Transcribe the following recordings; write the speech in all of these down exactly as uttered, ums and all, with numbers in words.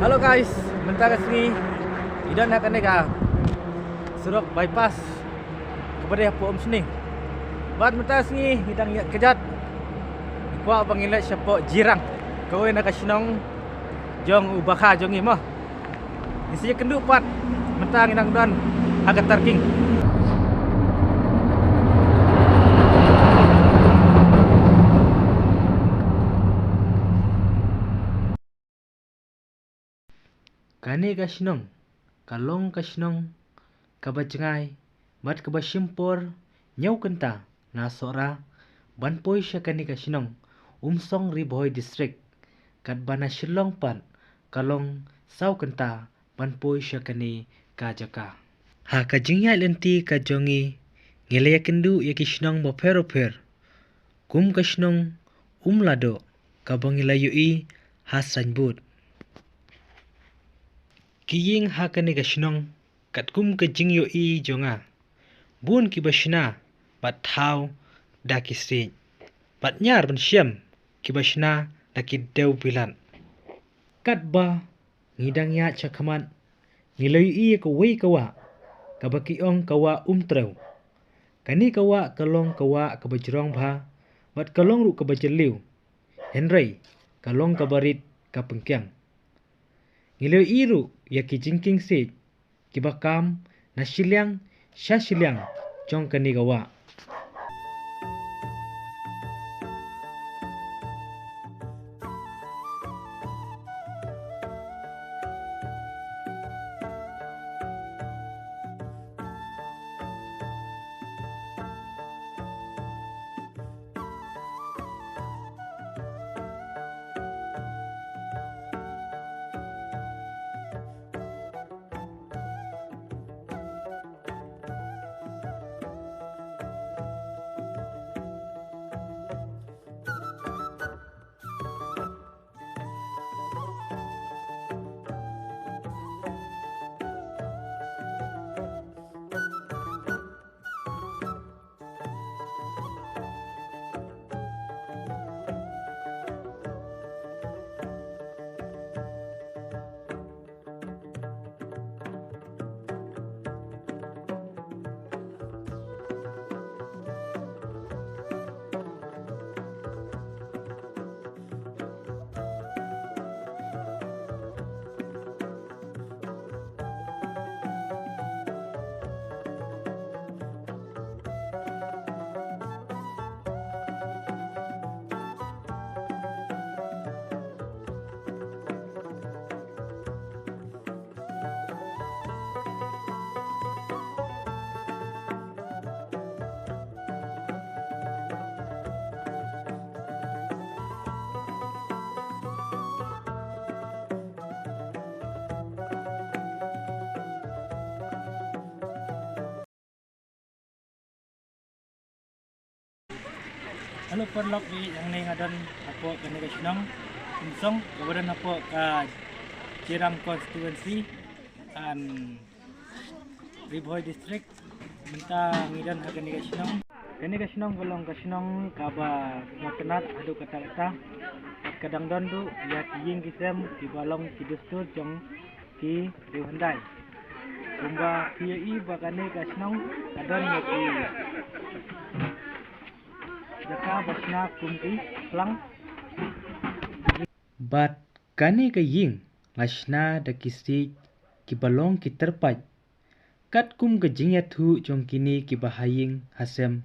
Hello guys, mynta ka sngi ngi don ha kane ka surok bypass kaba dei hapoh Umsning. Bad mynta ka sngi ngi dang ïa kjat, kwah ba ngin leit shapoh Jirang, kawei na ka shnong jong u bakha jong ngi mo. Ngi sa ïakynduh pat mynta ngi dang don ha ka tarking. Kane ka shnong ka long ka shnong kaba jngai bad kaba shim por hynñiew kynta na Sohra ban poi sha kane ka shnong Umsong, Ri Bhoi District, katba na Shillong pat ka long saw kynta ban poi sha kane ka jaka. Ha ka jingïaid lynti ka jong ngi, ngi la ïakynduh ïa ki shnong bapher bapher, kum ka shnong Umladoh kaba ngi la ïohi ha signboard. Ki ïing ha kane ka shnong, katkum ka jingïohi jong nga, bun kiba shna bad thaw da ki siej, bad ñiar ban shem kiba shna da ki dew bilat. Katba ngi dang ïaid shakhmat, ngi la ïohi ïa kawei ka wah kaba ki ong ka wah Umtrew. Kane ka wah ka long ka wah kaba jrong bha bad ka long ruh kaba jylliew, hynrei ka long kaba rit ka pynkiang. Ngi la ïohi ruh ïa ki jingkieng siej kiba kam na shiliang sha shiliang jong kane ka wah. Hello paralok, hangne nga don hapoh kane ka shnong Umsong kaba don hapoh ka Jirang constituency and Ri Bhoi District. Mynta ngi don ha kane ka shnong. Kane ka shnong ka long ka shnong kaba sngewtynnat haduh katta katta. Bad ka dang don ruh ïa ki ïing ki sem kiba long ki dustur jong ki riew hyndai. Kumba phi ïohi ba kane ka shnong ka don ïa ki jaka ba shna kum ki phlang. Bad kane ka ïing la shna da ki siej kiba long ki tyrpait. Katkum ka jingïathuh jong kine kiba ha ïing ha sem,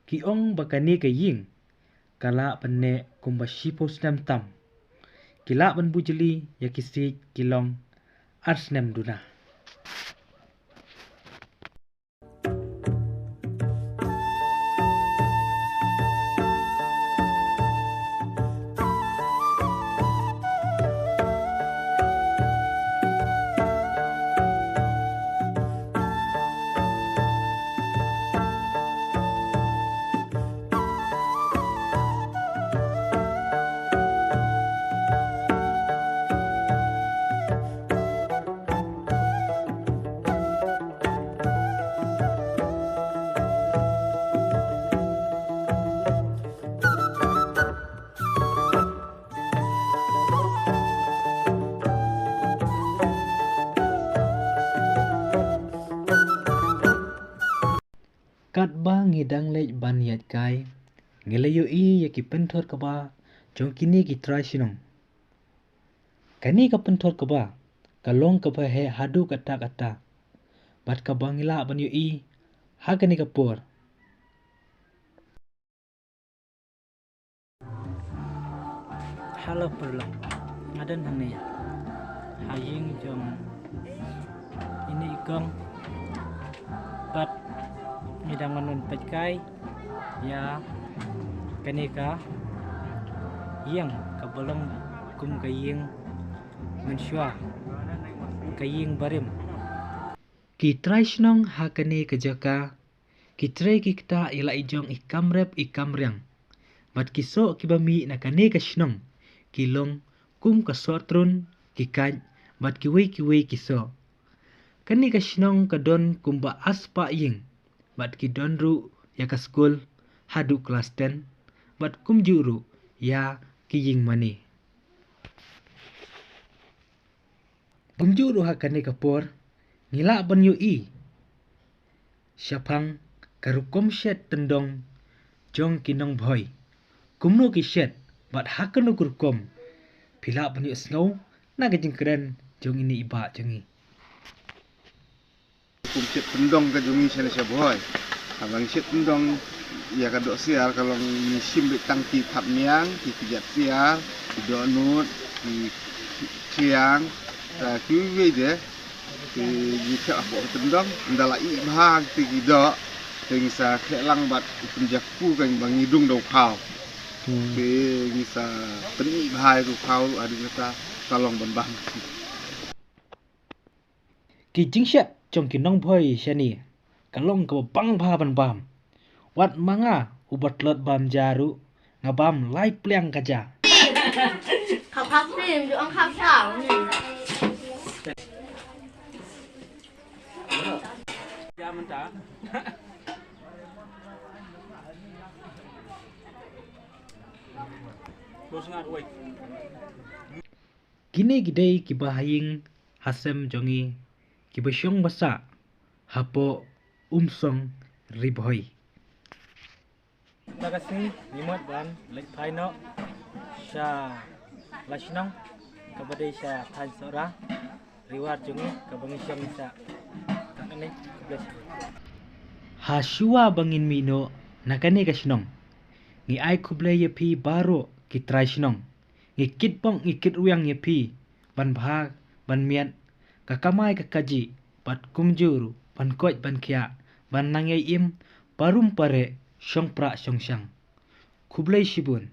ki ong ba kane ka ïing ka lah ban neh kumba shiphew snem tam. Ki lah ban bujli ïa ki siej ki long ar snem duna. Ngi dang leit ban ïaid kai, ngi la ïohi ïa ki pynthor kaba jong kine ki trai shnong. Kane ka pynthor kaba ka long kaba heh haduh katta katta, bad kaba ngi lah ban ïohi ha kane ka por. Hello paralok, nga don hangne ha ïing jong ine i kong, bad ngi dang wan ban peit kai ïa kane ka ïing kaba long kum ka ïing mynshuwa, ka ïing barim. Ki trai shnong ha kane ka jaka ki trei ki ktah ïa la i jong i kam rep i kam riang. Bad ki soh kiba mih na kane ka shnong ki long kum ka soh trun, ki kait, bad kiwei kiwei ki soh. Kane ka shnong ka don kumba arspah ïing, bad ki don ruh ïa ka skul haduh klas ten, bad kumjuh ruh ïa ki ïing mane. Kumjuh ruh ha kane ka por ngi lah ban ïohi shaphang ka rukom shet tyndong jong ki nongbhoi. Kumno ki shet bad ha kano ka rukom, phi lah ban ïohsngew na ka jingkren jong ine i bah jong ngi. Rukom shet tyndong ka jong ngi shane sha Bhoi. Haba ngi shet tyndong ïa ka doh syiar ka long ngi shim beit tang ki thapniang, ki kjat syiar, ki dohnud, ki thiang, eh, kiwei de. Te ngi thep hapoh ka tyndong, ynda la ih bha te ki doh, te ngi sa thep lang bad u pynjaku ka ba ngi dung da u khaw. Hmm. Te ngi sa pynih bha ïa u khaw, hadien kata ka long ban bam. Ki jingshet jong ki nongbhoi shane ka long kaba bang bha ban bam. Wat ma nga uba tlot bam ja ruh, nga bam lai pliang ka ja. Khap khap sim, ju ong khap khap. Kine ki dei kiba ha ïing ha sem jong ngi, kiba shong ba sah hapoh Umsong, Ri Bhoi. Mynta ka sngi ngi mut ban leit phai noh sha la shnong kaba dei sha thaiñ Sohra, Ri War jong ngi, kaba ngi shong ngi sah. Tang kane, khublei shibun. Ha shuwa ba ngin mih noh na kane ka shnong, ngi ai khublei ïa phi baroh ki trai shnong. Ngi kit bok ngi kit rwiang ïa phi ban bha ban miat, ka kamai ka kajih, bad kumjuh ruh ban koit ban khiah, ban nang ïai im parum pareh, shong prah shong shang. Khublei shibun.